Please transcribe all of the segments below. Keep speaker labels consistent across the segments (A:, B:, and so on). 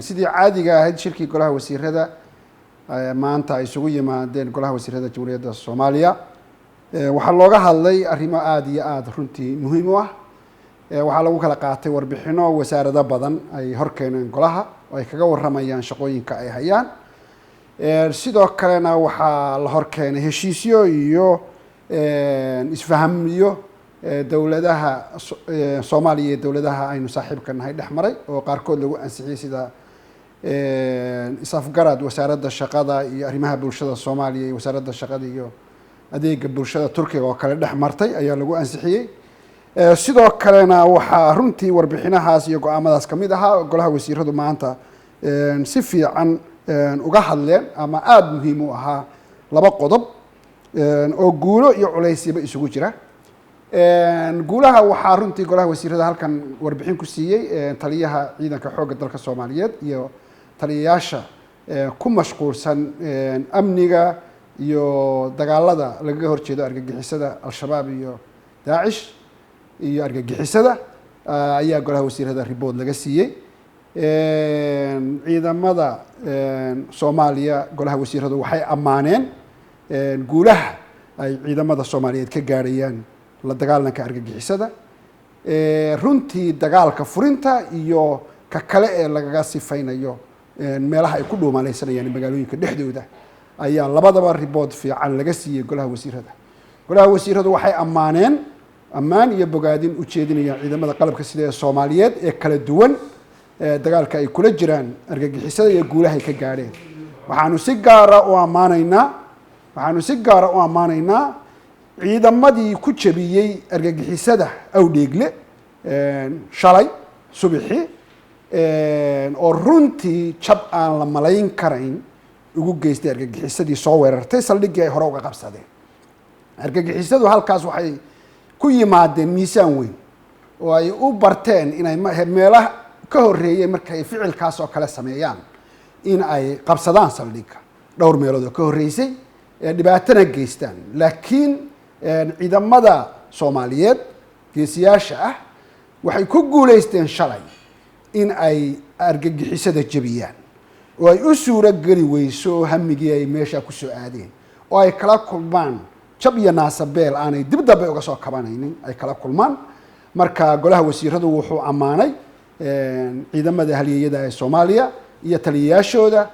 A: Sidii caadiga ahayd, shirkii golaha wasiirada maanta ay isugu yimaadeen golaha wasiirada Jamhuuriyadda Soomaaliya, waxaa looga hadlay arrimo aada iyo aada runtii muhiim u ah. Waxaa lagu kala qaatay warbixino wasaarado badan ay hor keeneen golaha oo ay kaga warramayaan shaqooyinka ay hayaan. Sidoo kalena waxaa la hor keenay heshiisyo iyo isfahamiyo dowladaha Soomaaliya iyo dowladaha aynu saaxiibka nahay dhex maray oo qaarkood lagu ansixiyey, sida is-afgarad wasaaradda shaqada iyo arrimaha bulshada Soomaaliya iyo wasaaradda shaqada iyo adeega bulshada Turkiga oo kale dhex martay ayaa lagu ansixiyey. Sidoo kalena waxaa runtii warbixinahaas iyo go-aamadaas kamid ahaa golaha wasiiradu maanta si fiican uga hadleen ama aada muhiim u ahaa laba qodob oo guulo iyo culeysyaba isugu jira. Guulaha waxaa runtii golaha wasiirada halkan warbixin ku siiyey taliyaha ciidanka xoogga dalka Soomaaliyeed iyo taliyayaasha ku mashquulsan amniga iyo dagaalada lagaga horjeedo argagixisada Al-Shabaab iyo Daacish iyo argagixisada ayaa golaha wasiirada report laga siiyey. Ciidamada Soomaaliya, golaha wasiiradu waxay ammaaneen guulaha ay ciidamada Soomaaliyeed ka gaadhayaan la dagaalanka argagixisada, runtii dagaalka furinta iyo ka kale ee lagaga sifaynayo meelaha ay ku dhuumaleysanayaan magaalooyinka dhexdooda ayaa labadaba report fiican laga siiyey golaha wasiirada. Golaha wasiiradu waxay ammaaneen, ammaan iyo bogaadin u jeedinayaan ciidamada qalabka sida ee Soomaaliyeed ee kala duwan dagaalka ay kula jiraan argagixisada iyo guulahay ka gaadheen. Waxaanu si gaara u ammaanaynaa ciidamadii ku jebiyey argagixisada Awdheegle shalay subixii, oo runtii jab aan la malayn karayn ugu geystay argagixisadii soo weerartay saldhiggii ay hore uga qabsadeen. Argagixisadu halkaas waxay ku yimaadeen miisaan weyn oo ay u barteen inay meelaha ka horreeyey markay ficilkaas oo kale sameeyaan in ay qabsadaan saldhigga dhowr meelood oo ka horreysay ee dhibaatana geystaan. Laakiin ciidamada Soomaaliyeed geesiyaasha ah waxay ku guuleysteen shalay in ay argagixisada jebiyaan oo ay u suuro geli weyso hamigii ay meesha kusoo aadeen, oo ay kala kulmaan jab iyo naasabeel aanay dib dambe uga soo kabanaynin ay kala kulmaan. Marka golaha wasiiradu wuxuu ammaanay ciidamada halyeeyada ee Soomaaliya iyo taliyayaashooda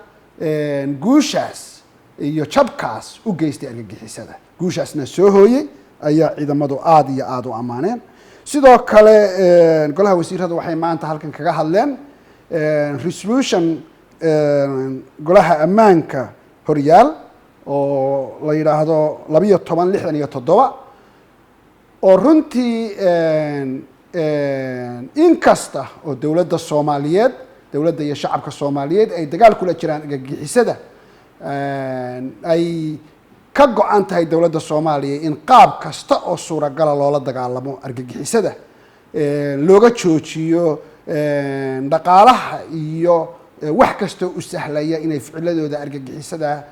A: guushaas iyo jabkaas u geystay argagixisada, guushaasna soo hooyey ayaa ciidamadu aada iyo aada u ammaaneen. Sidoo kale golaha wasiiradu waxay maanta halkan kaga hadleen resolution golaha ammaanka horyaal oo la yidhaahdo 1267, oo runtii in kasta oo dowladda Soomaaliyeed, dowladda iyo shacabka Soomaaliyeed ay dagaal kula jiraan argagixisada, ay ka go-an tahay dowladda Soomaaliya in qaab kasta oo suuragala loola dagaalamo argagixisada, looga joojiyo dhaqaalaha iyo wax kastoo u sahlaya inay ficiladooda argagixisada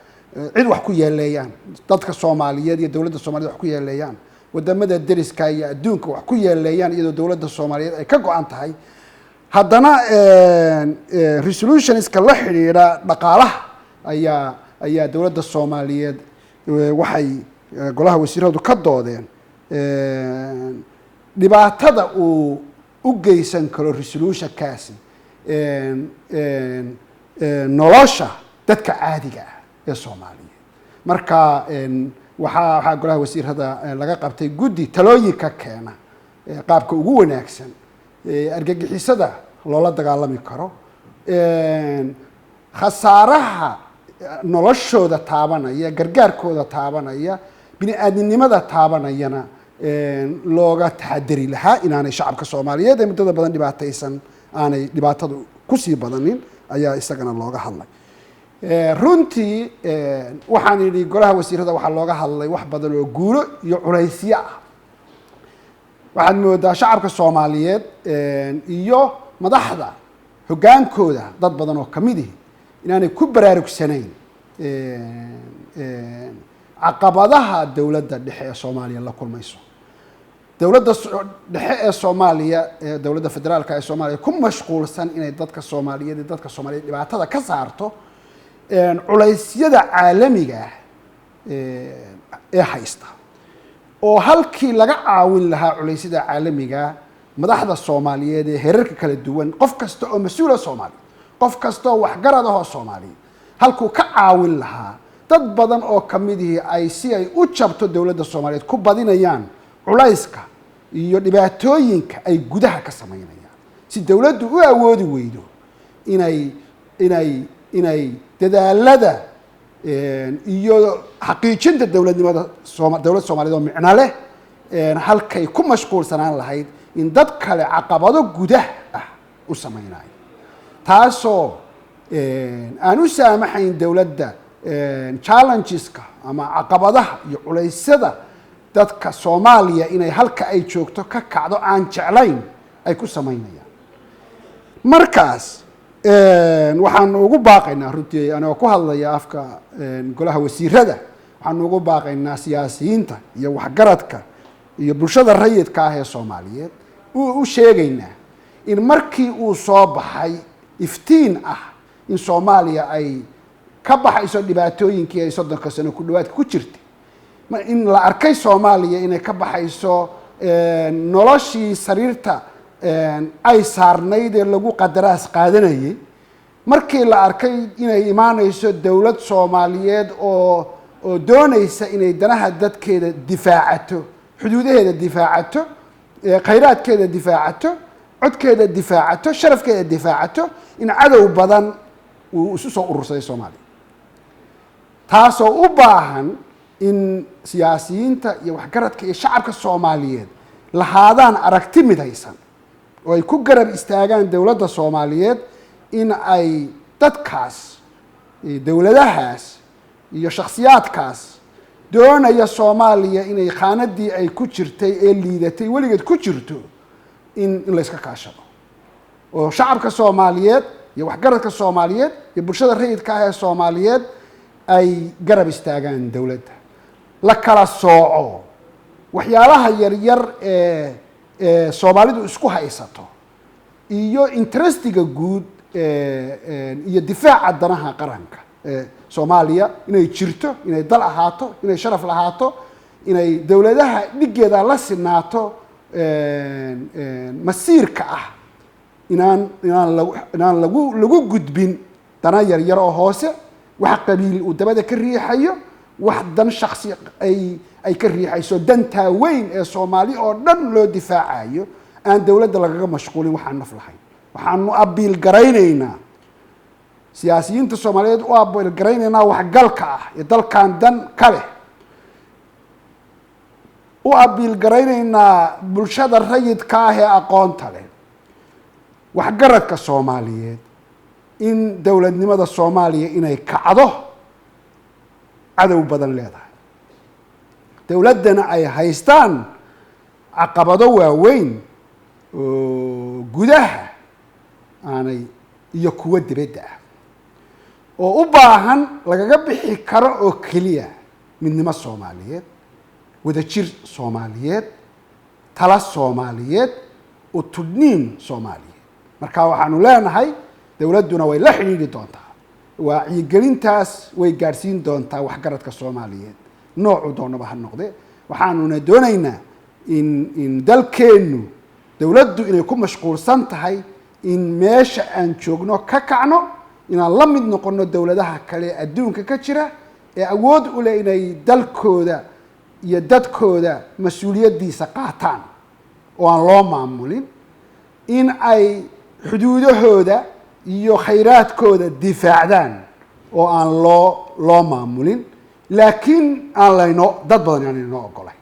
A: cid wax ku yeeleeyaan, dadka Soomaaliyeed iyo dowladda Soomaaliyed wax ku yeeleeyaan, wadamada deriska iyo adduunka wax ku yeeleeyaan, iyadoo dowladda Soomaaliyeed ay ka go-an tahay, haddana resolutionska la xidhiidha dhaqaalaha ayaa dowladda Soomaaliyeed waxay golaha wasiiradu ka doodeen dhibaatada uu u geysan karo resolutionkaasi nolosha dadka caadiga ah ee Soomaaliyeed. Marka waxaa golaha wasiirada laga qabtay guddi talooyinka keena qaabka ugu wanaagsan argagixisada loola dagaalami karo, khasaaraha noloshooda taabanaya, gargaarkooda taabanaya, bini aadminimada taabanayana looga taxadari lahaa inaanay shacabka Soomaaliyeed ee muddada badan dhibaataysan aanay dhibaatadu kusii badanin ayaa isagana looga hadlay. Runtii waxaan idhi golaha wasiirada waxaa looga hadlay wax badan oo guulo iyo culaysyo ah. Waxaad moodaa shacabka Soomaaliyeed iyo madaxda hoggaankooda dad badan oo kamid ihi inaanay ku baraarugsanayn caqabadaha dowladda dhexe ee Soomaaliya la kulmayso. Dowladda dhexe ee Soomaaliya, ee dowladda federaalka ee Soomaaliya, ku mashquulsan inay dadka Soomaaliyeed iyo dadka Soomaaliyeed dhibaatada ka saarto, culaysyada caalamiga ah ee haysta, oo halkii laga caawin lahaa culaysyada caalamiga, madaxda Soomaaliyeed ee heerarka kala duwan, qof kasta oo mas-uula Soomaaliyeed, qof kasta oo waxgarad ahoo Soomaaliyeed, halkuu ka caawin lahaa, dad badan oo kamidihii ay si ay u jabto dowladda Soomaaliyeed ku badinayaan culayska iyo dhibaatooyinka ay gudaha ka samaynayaan, si dowladdu u awoodi weydo inay dadaalada iyo xaqiijinta dowladnimada dowlad Soomaaliyed oo micno leh, halkay ku mashquulsanaan lahayd in dad kale caqabado gudah ah u samaynayo, taasoo aan u saamaxayn dowladda challengeska ama caqabadaha iyo culaysyada dadka Soomaaliya inay halka ay joogto ka kacdo aan jeclayn ay ku samaynayaan. Markaas waxaanu ugu baaqaynaa, runtii anigoo ku hadlaya afka golaha wasiirada, waxaanu ugu baaqaynaa siyaasiyiinta iyo waxgaradka iyo bulshada rayidka ah ee Soomaaliyeed, u sheegaynaa in markii uu soo baxay iftiin ah in Soomaaliya ay ka baxayso dhibaatooyinkii ay 30-ka sano ku dhawaadka ku jirtay, in la arkay Soomaaliya inay ka baxayso noloshii sariirta ay saarnayd ee lagu qadaraas qaadanayay, markii la arkay inay imaanayso dowlad Soomaaliyeed oo doonaysa inay danaha dadkeeda difaacato, xuduudaheeda difaacato, khayraadkeeda difaacato, codkeeda difaacato, sharafkeeda difaacato, in cadow badan uu isu soo urursaday Soomaaliya, taasoo u baahan in siyaasiyiinta iyo waxgaradka iyo shacabka Soomaaliyeed lahaadaan aragti midaysan oo ay ku garab istaagaan dowladda Soomaaliyeed in ay dadkaas, dowladahaas iyo shakhsiyaadkaas doonaya Soomaaliya inay khaanadii ay ku jirtay ee liidatay weligeed ku jirto in layska kaashado, oo shacabka Soomaaliyeed iyo waxgaradka Soomaaliyeed iyo bulshada rayidka ah ee Soomaaliyeed ay garab istaagaan dowladda, la kala sooco waxyaalaha yaryar ee Soomaalidu isku haysato iyo interestiga guud iyo difaaca danaha qaranka ee Soomaaliya, inay jirto, inay dal ahaato, inay sharaf lahaato, inay dowladaha dhiggeeda la sinaato masiirka ah, inaan lagu gudbin dana yaryar oo hoose, wax qabiil uu dabada ka riixayo, wax dan shaksi ay ka riixayso. Dantaa weyn ee Soomaali oo dhan loo difaacayo aan dowladda lagaga mashquulin waxaan naf lahayn. Waxaanu abiil garaynaynaa siyaasiyiinta Soomaaliyeed, u abiil garaynaynaa waxgalka ah ee dalkan dan ka leh, u abiil garaynaynaa bulshada rayidka ah ee aqoonta leh, waxgaradka Soomaaliyeed, in dowladnimada Soomaaliya inay kacdo cadow badan leedahay, dowladdana ay haystaan caqabado waaweyn oo gudaha aanay iyo kuwo dibadda ah, oo u baahan lagaga bixi karo oo keliya midnimo Soomaaliyeed, wadajir Soomaaliyeed, tala Soomaaliyeed, utudhniin Soomaaliyeed. Marka waxaanu leenahay dowladduna way la xidhiidhi doontaa, wacyigelintaas way gaadhsiin doontaa waxgaradka Soomaaliyeed noocu doonaba ha noqde. Waxaanuna doonaynaa in dalkeennu dowladdu inay ku mashquulsan tahay in meesha aan joogno ka kacno, inaan la mid noqono dowladaha kale adduunka ka jira ee awood u leh inay dalkooda iyo dadkooda mas-uuliyaddiisa qaataan oo aan loo maamulin, in ay xuduudahooda iyo khayraadkooda difaacdaan oo aan loo maamulin, laakiin aan laynoo dad badan aan inoo ogolayn.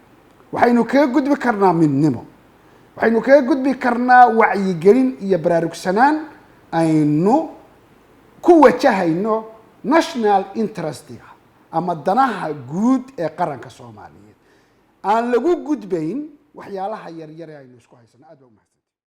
A: Waxaynu kaga gudbi karnaa midnimo, waxaynu kaga gudbi karnaa wacyigelin iyo baraarugsanaan aynu ku wajahayno national interestiga ama danaha guud ee qaranka Soomaaliyeed, aan lagu gudbayn waxyaalaha yaryar ee aynu isku haysano. Aad baa umahadsan.